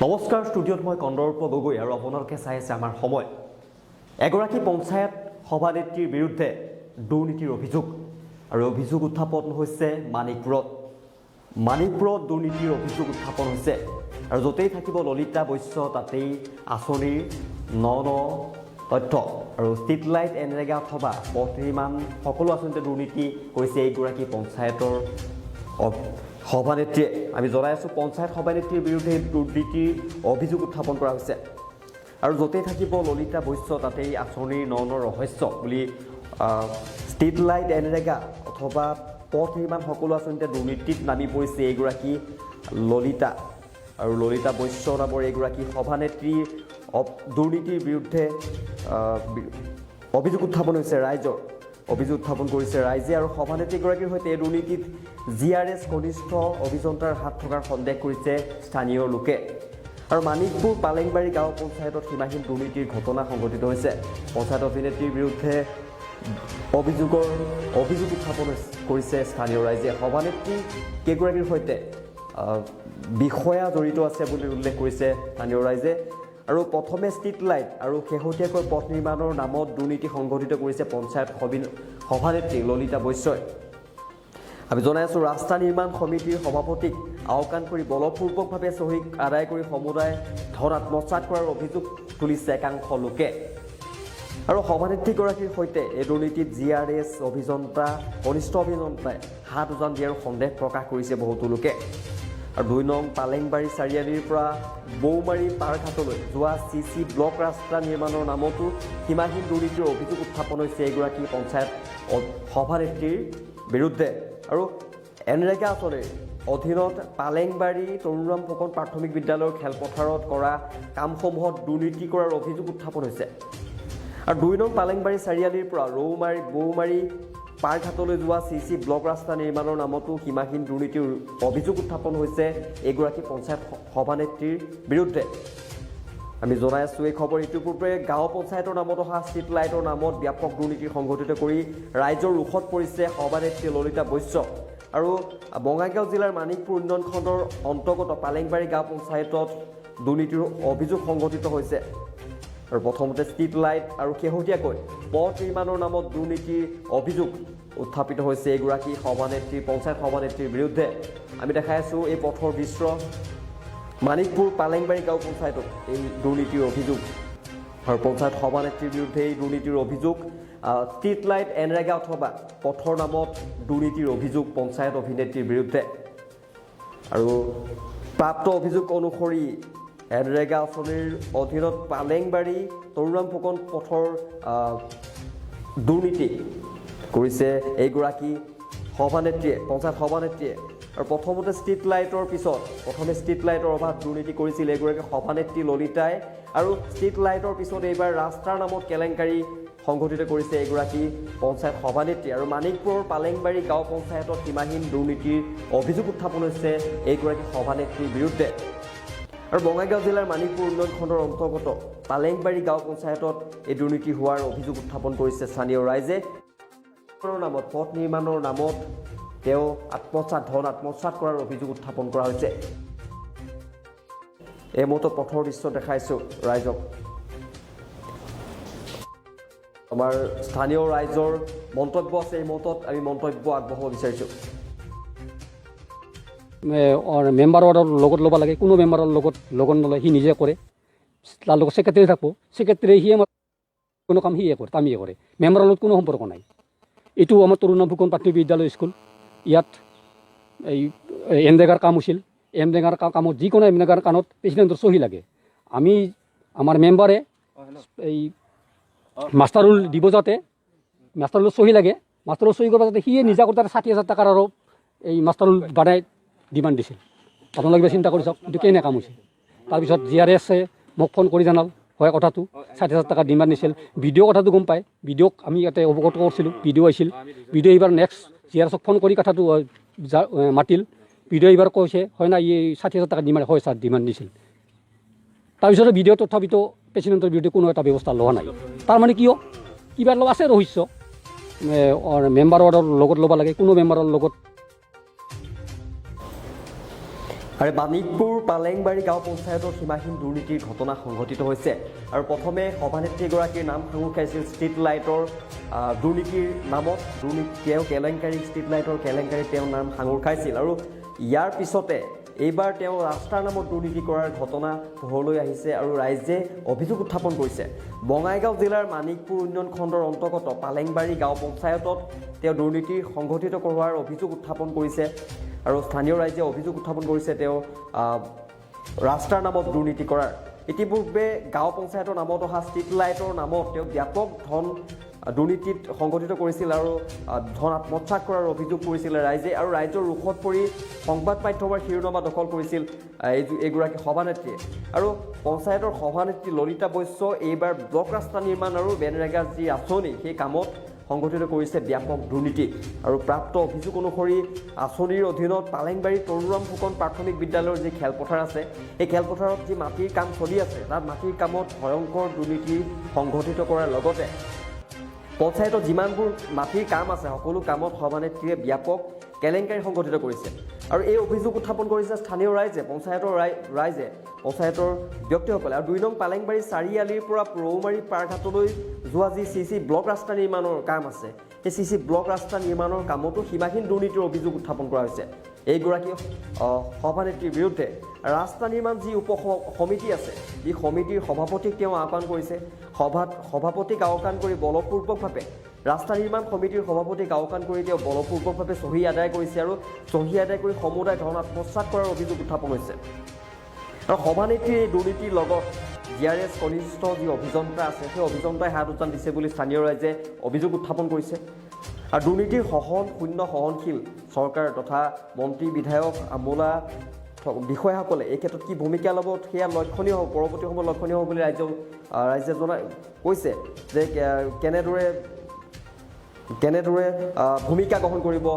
নমস্কাৰ, ষ্টুডিঅ'ত মই কন্দৰ্প গগৈ আৰু আপোনালোকে চাই আছে আমাৰ সময়। এগৰাকী পঞ্চায়ত সভানেত্ৰীৰ বিৰুদ্ধে দুৰ্নীতিৰ অভিযোগ আৰু অভিযোগ উত্থাপন হৈছে মাণিকপুৰত। মাণিকপুৰত দুৰ্নীতিৰ অভিযোগ উত্থাপন হৈছে আৰু য'তেই থাকিব ললিতা বৈশ্য তাতেই আঁচনিৰ ন ন তথ্য আৰু ষ্ট্ৰীট লাইট, এনৰেগা অথবা পথ নিৰ্মাণ সকলো আঁচনিতে দুৰ্নীতি কৰিছে এইগৰাকী পঞ্চায়তৰ সভানেত্ৰীয়ে। আমি জনাই আছোঁ, পঞ্চায়ত সভানেত্ৰীৰ বিৰুদ্ধে দুৰ্নীতিৰ অভিযোগ উত্থাপন কৰা হৈছে আৰু য'তেই থাকিব ললিতা বৈশ্য তাতেই আঁচনিৰ ন ন ৰহস্য বুলি ষ্ট্ৰীট লাইট, এনৰেগা অথবা পথ নিৰ্মাণ সকলো আঁচনিতে দুৰ্নীতিত নামি পৰিছে এইগৰাকী ললিতা আৰু ললিতা বৈশ্য নামৰ এইগৰাকী সভানেত্ৰীৰ দুৰ্নীতিৰ বিৰুদ্ধে অভিযোগ উত্থাপন হৈছে ৰাইজৰ। অভিযোগ উত্থাপন কৰিছে ৰাইজে আৰু সভানেত্ৰীগৰাকীৰ সৈতে এই দুৰ্নীতিত জিআৰএছ কনিষ্ঠ অভিযন্তাৰ হাত থকাৰ সন্দেহ কৰিছে স্থানীয় লোকে। আৰু মাণিকপুৰ পালেংবাৰী গাঁও পঞ্চায়তত সীমাহীন দুৰ্নীতিৰ ঘটনা সংঘটিত হৈছে। পঞ্চায়ত অভিনেত্ৰীৰ বিৰুদ্ধে অভিযোগ উত্থাপন কৰিছে স্থানীয় ৰাইজে। সভানেত্ৰী কেইগৰাকীৰ সৈতে বিষয়া জড়িত আছে বুলি উল্লেখ কৰিছে স্থানীয় ৰাইজে। আৰু প্ৰথমে ষ্ট্ৰীট লাইট আৰু শেহতীয়াকৈ পথ নিৰ্মাণৰ নামত দুৰ্নীতি সংঘটিত কৰিছে পঞ্চায়ত সভানেত্ৰী ললিতা বৈশ্যই। আমি জনাই আছোঁ, ৰাস্তা নিৰ্মাণ সমিতিৰ সভাপতিক আওকাণ কৰি বলপূৰ্বকভাৱে চহী আদায় কৰি সমুদায় ধন আত্মসাৎ কৰাৰ অভিযোগ তুলিছে একাংশ লোকে। আৰু সভানেত্ৰীগৰাকীৰ সৈতে এই দুৰ্নীতিত জিআৰএছ অভিযন্তা, কনিষ্ঠ অভিযন্তাই হাত উজান দিয়াৰ সন্দেহ প্ৰকাশ কৰিছে বহুতো লোকে। আৰু 2 নং পালেংবাৰী চাৰিআলিৰ পৰা বৌমাৰী পাৰঘাটলৈ যোৱা চিচি ব্লক ৰাস্তা নিৰ্মাণৰ নামতো সীমাহীন দুৰ্নীতিৰ অভিযোগ উত্থাপন হৈছে এইগৰাকী পঞ্চায়ত সভানেত্ৰীৰ বিৰুদ্ধে। আৰু এনৰেগা আঁচনিৰ অধীনত পালেংবাৰী তৰুণৰাম ফুকন প্ৰাথমিক বিদ্যালয়ৰ খেলপথাৰত কৰা কামসমূহত দুৰ্নীতি কৰাৰ অভিযোগ উত্থাপন হৈছে। আৰু 2 নং পালেংবাৰী চাৰিআলিৰ পৰা ৰৌমাৰী বৌমাৰী পাৰঘাটলৈ যোৱা চিচি ব্লক ৰাস্তা নিৰ্মাণৰ নামতো সীমাহীন দুৰ্নীতিৰ অভিযোগ উত্থাপন হৈছে এইগৰাকী পঞ্চায়ত সভানেত্ৰীৰ বিৰুদ্ধে। আমি জনাই আছোঁ এই খবৰ। ইতিপূৰ্বে গাঁও পঞ্চায়তৰ নামত অহা ষ্ট্ৰীট লাইটৰ নামত ব্যাপক দুৰ্নীতি সংঘটিত কৰি ৰাইজৰ ৰোষত পৰিছে সভানেত্ৰী ললিতা বৈশ্য। আৰু বঙাইগাঁও জিলাৰ মাণিকপুৰ উন্নয়ন খণ্ডৰ অন্তৰ্গত পালেংবাৰী গাঁও পঞ্চায়তত দুৰ্নীতিৰ অভিযোগ সংঘটিত হৈছে। আৰু প্ৰথমতে ষ্ট্ৰীট লাইট আৰু শেহতীয়াকৈ পথ নিৰ্মাণৰ নামত দুৰ্নীতিৰ অভিযোগ উত্থাপিত হৈছে এইগৰাকী সভানেত্ৰী, পঞ্চায়ত সভানেত্ৰীৰ বিৰুদ্ধে। আমি দেখাই আছোঁ এই পথৰ দৃশ্য। মাণিকপুৰ পালেংবাৰী গাঁও পঞ্চায়তত এই দুৰ্নীতিৰ অভিযোগ আৰু পঞ্চায়ত সভানেত্ৰীৰ বিৰুদ্ধে এই দুৰ্নীতিৰ অভিযোগ। ষ্ট্ৰীট লাইট, এনৰেগা অথবা পথৰ নামত দুৰ্নীতিৰ অভিযোগ পঞ্চায়ত অভিনেত্ৰীৰ বিৰুদ্ধে। আৰু প্ৰাপ্ত অভিযোগ অনুসৰি এনৰেগা আঁচনিৰ অধীনত পালেংবাৰী তৰুণৰাম ফুকন পথৰ দুৰ্নীতি কৰিছে এইগৰাকী সভানেত্ৰীয়ে, পঞ্চায়ত সভানেত্ৰীয়ে। আৰু প্ৰথমতে ষ্ট্ৰীট লাইটৰ পিছত, প্ৰথমে ষ্ট্ৰীট লাইটৰ অভাৱ দুৰ্নীতি কৰিছিল এইগৰাকী সভানেত্ৰী ললিতাই আৰু ষ্ট্ৰীট লাইটৰ পিছত এইবাৰ ৰাস্তাৰ নামত কেলেংকাৰী সংঘটিত কৰিছে এইগৰাকী পঞ্চায়ত সভানেত্ৰী। আৰু মাণিকপুৰৰ পালেংবাৰী গাঁও পঞ্চায়তত সীমাহীন দুৰ্নীতিৰ অভিযোগ উত্থাপন হৈছে এইগৰাকী সভানেত্ৰীৰ বিৰুদ্ধে। আৰু বঙাইগাঁও জিলাৰ মাণিকপুৰ উন্নয়ন খণ্ডৰ অন্তৰ্গত পালেংবাৰী গাঁও পঞ্চায়তত এই দুৰ্নীতি হোৱাৰ অভিযোগ উত্থাপন কৰিছে স্থানীয় ৰাইজে। নামত পথ নিৰ্মাণৰ নামত তেওঁ আত্মসাৎ, ধন আত্মসাৎ কৰাৰ অভিযোগ উত্থাপন কৰা হৈছে। এই মুহূৰ্তত পথৰ দৃশ্য দেখাইছোঁ ৰাইজক। আমাৰ স্থানীয় ৰাইজৰ মন্তব্য আছে, এই মুহূৰ্তত আমি মন্তব্য আগবঢ়াব বিচাৰিছোঁ। মেম্বাৰৰ লগত ল'ব লাগে, কোনো মেম্বাৰৰ লগত নলয়, সি নিজে কৰে। তাৰ লগত ছেক্ৰেটেৰী থাকিব, ছেক্ৰেটেৰী সিয়ে আমাৰ কোনো কাম সিয়ে কৰে, তামিয়ে কৰে, মেম্বাৰৰ লগত কোনো সম্পৰ্ক নাই। এইটো আমাৰ তৰুণৰাম ফুকন প্ৰাথমিক বিদ্যালয় স্কুল। ইয়াত এই এনৰেগাৰ কাম হৈছিল। এনৰেগাৰ কামত, যিকোনো এনৰেগাৰ কামত প্ৰেচিডেণ্টৰ চহী লাগে। আমি আমাৰ মেম্বাৰে এই মাষ্টাৰ ৰোল দিব যাওঁতে মাষ্টাৰ ৰোল চহী লাগে। মাষ্টাৰ ৰোল চহী কৰিব যাওঁতে সিয়ে নিজা কৰি তাতে 60,000 টকাৰ আৰু এই মাষ্টাৰ ৰোল বনাই ডিমাণ্ড দিছিল। আপোনালোকে চিন্তা কৰি চাওক, এইটো কেনে কাম হৈছে। তাৰপিছত জিআৰএছে মোক ফোন কৰি জনাল, হয় কথাটো, 60,000 টকা ডিমাণ্ড দিছিল। বিডিঅ' কথাটো গম পায়, বিডিঅ'ক আমি ইয়াতে অৱগত কৰিছিলোঁ, বিডিঅ' আহিছিল। বিডিঅ' এইবাৰ নেক্সট জিআৰএছক ফোন কৰি কথাটো মাতিল। বিডিঅ' এইবাৰ কৈছে, হয় না, ই 60,000 টকা ডিমাণ্ড, হয় ছাৰ, ডিমাণ্ড দিছিল। তাৰপিছতে বিডিঅ' তথাপিতো প্ৰেচিডেণ্টৰ বিৰুদ্ধে কোনো এটা ব্যৱস্থা লোৱা নাই। তাৰমানে কিয় কিবা অলপ আছে ৰহস্য। মেম্বাৰৰ লগত ল'ব লাগে, কোনো মেম্বাৰৰ লগত। আৰু মানিকপুৰ পালেংবাৰী গাঁও পঞ্চায়তৰ সীমাহীন দুৰ্নীতিৰ ঘটনা সংঘটিত হৈছে। আৰু প্ৰথমে সভানেত্ৰীগৰাকীৰ নাম সাঙুৰ খাইছিল ষ্ট্ৰীট লাইটৰ দুৰ্নীতিৰ নামত। দুৰ্নীতি তেওঁ কেলেংকাৰী, ষ্ট্ৰীট লাইটৰ কেলেংকাৰীত তেওঁৰ নাম সাঙুৰ খাইছিল। আৰু ইয়াৰ পিছতে এইবাৰ তেওঁ ৰাস্তাৰ নামত দুৰ্নীতি কৰাৰ ঘটনা পোহৰলৈ আহিছে আৰু ৰাইজে অভিযোগ উত্থাপন কৰিছে। বঙাইগাঁও জিলাৰ মানিকপুৰ উন্নয়ন খণ্ডৰ অন্তৰ্গত পালেংবাৰী গাঁও পঞ্চায়তত তেওঁ দুৰ্নীতি সংঘটিত কৰোৱাৰ অভিযোগ উত্থাপন কৰিছে আৰু স্থানীয় ৰাইজে অভিযোগ উত্থাপন কৰিছে তেওঁ ৰাস্তাৰ নামত দুৰ্নীতি কৰাৰ। ইতিপূৰ্বে গাঁও পঞ্চায়তৰ নামত অহা ষ্ট্ৰীট লাইটৰ নামত তেওঁ ব্যাপক ধন দুৰ্নীতিত সংঘটিত কৰিছিল আৰু ধন আত্মসাৎ কৰাৰ অভিযোগ কৰিছিল ৰাইজে। আৰু ৰাইজৰ ৰোষত পৰি সংবাদ মাধ্যমৰ শিৰোনামা দখল কৰিছিল এইগৰাকী সভানেত্ৰীয়ে। আৰু পঞ্চায়তৰ সভানেত্ৰী ললিতা বৈশ্য এইবাৰ ব্লক ৰাস্তা নিৰ্মাণ আৰু বেনৰেগা যি আঁচনি, সেই কামত সংঘটিত কৰিছে ব্যাপক দুৰ্নীতি। আৰু প্ৰাপ্ত অভিযোগ অনুসৰি আঁচনিৰ অধীনত পালেংবাৰী তৰুণৰাম ফুকন প্ৰাথমিক বিদ্যালয়ৰ যি খেলপথাৰ আছে, সেই খেলপথাৰত যি মাটিৰ কাম চলি আছে, তাত মাটিৰ কামত ভয়ংকৰ দুৰ্নীতি সংঘটিত কৰাৰ লগতে পঞ্চায়তত যিমানবোৰ মাটিৰ কাম আছে, সকলো কামত সভানেত্ৰীয়ে ব্যাপক কেলেংকাৰী সংঘটিত কৰিছে। আৰু এই অভিযোগ উত্থাপন কৰিছে স্থানীয় ৰাইজে, পঞ্চায়তৰ ৰাইজে, পঞ্চায়তৰ ব্যক্তিসকলে। আৰু 2 নং পালেংবাৰী চাৰিআলিৰ পৰা ৰৌমাৰী পাৰঘাটলৈ যোৱা যি চি চি ব্লক ৰাস্তা নিৰ্মাণৰ কাম আছে, সেই চি চি ব্লক ৰাস্তা নিৰ্মাণৰ কামতো সীমাহীন দুৰ্নীতিৰ অভিযোগ উত্থাপন কৰা হৈছে এইগৰাকী সভানেত্ৰীৰ বিৰুদ্ধে। ৰাস্তা নিৰ্মাণ যি উপ সমিতি আছে, যি সমিতিৰ সভাপতিক তেওঁ আওকাণ কৰিছে। সভাত সভাপতিক আওকাণ কৰি বলপূৰ্বকভাৱে, ৰাস্তা নিৰ্মাণ সমিতিৰ সভাপতিক আওকাণ কৰি তেওঁ বলপূৰ্বকভাৱে চহী আদায় কৰিছে আৰু চহী আদায় কৰি সমুদায় ধন আত্মসাৎ কৰাৰ অভিযোগ উত্থাপন হৈছে। আৰু সভানেত্ৰীৰ এই দুৰ্নীতিৰ লগত জি আৰ এছ কনিষ্ঠ যি অভিযন্তা আছে, সেই অভিযন্তাই হাত উজান দিছে বুলি স্থানীয় ৰাইজে অভিযোগ উত্থাপন কৰিছে। আৰু দুৰ্নীতিৰ শূন্য সহনশীল চৰকাৰ তথা মন্ত্ৰী, বিধায়ক, আমোলা বিষয়াসকলে এই ক্ষেত্ৰত কি ভূমিকা ল'ব সেয়া লক্ষণীয় হ'ব, পৰৱৰ্তী সময়ত লক্ষণীয় হ'ব বুলি ৰাইজে জনাই কৈছে যে কেনেদৰে ভূমিকা গ্ৰহণ কৰিব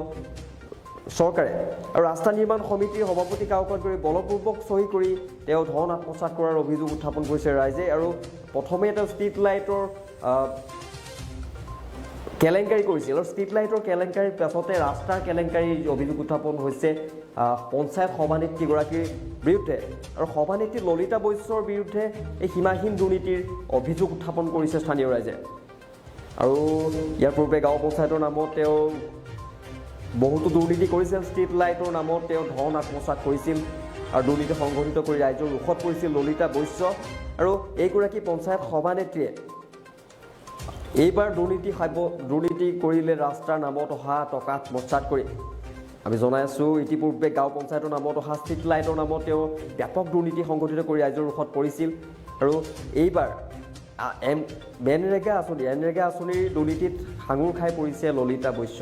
চৰকাৰে। আৰু ৰাস্তা নিৰ্মাণ সমিতিৰ সভাপতিক আওকাণ কৰি বলপূৰ্বক চহী কৰি তেওঁ ধন আত্মসাৎ কৰাৰ অভিযোগ উত্থাপন কৰিছে ৰাইজে। আৰু প্ৰথমে তেওঁ ষ্ট্ৰীট লাইটৰ কেলেংকাৰী কৰিছিল আৰু ষ্ট্ৰীট লাইটৰ কেলেংকাৰীৰ পাছতে ৰাস্তাৰ কেলেংকাৰীৰ অভিযোগ উত্থাপন হৈছে পঞ্চায়ত সভানেত্ৰীগৰাকীৰ বিৰুদ্ধে। আৰু সভানেত্ৰী ললিতা বৈশ্যৰ বিৰুদ্ধে এই সীমাহীন দুৰ্নীতিৰ অভিযোগ উত্থাপন কৰিছে স্থানীয় ৰাইজে। আৰু ইয়াৰ পূৰ্বে গাঁও পঞ্চায়তৰ নামত তেওঁ বহুতো দুৰ্নীতি কৰিছিল। ষ্ট্ৰীট লাইটৰ নামত তেওঁ ধন আত্মসাৎ কৰিছিল আৰু দুৰ্নীতি সংঘটিত কৰি ৰাইজৰ ৰোষত পৰিছিল ললিতা বৈশ্য। আৰু এইগৰাকী পঞ্চায়ত সভানেত্ৰীয়ে এইবাৰ দুৰ্নীতি কৰিলে ৰাস্তাৰ নামত অহা টকা আত্মসাৎ কৰি। আমি জনাই আছোঁ, ইতিপূৰ্বে গাঁও পঞ্চায়তৰ নামত অহা ষ্ট্ৰীট লাইটৰ নামত তেওঁ ব্যাপক দুৰ্নীতি সংঘটিত কৰি ৰাইজৰ ৰোষত পৰিছিল। আৰু এইবাৰ এম এনৰেগা আঁচনি, এনৰেগা আঁচনিৰ দুৰ্নীতিত সাঙুৰ খাই পৰিছে ললিতা বৈশ্য।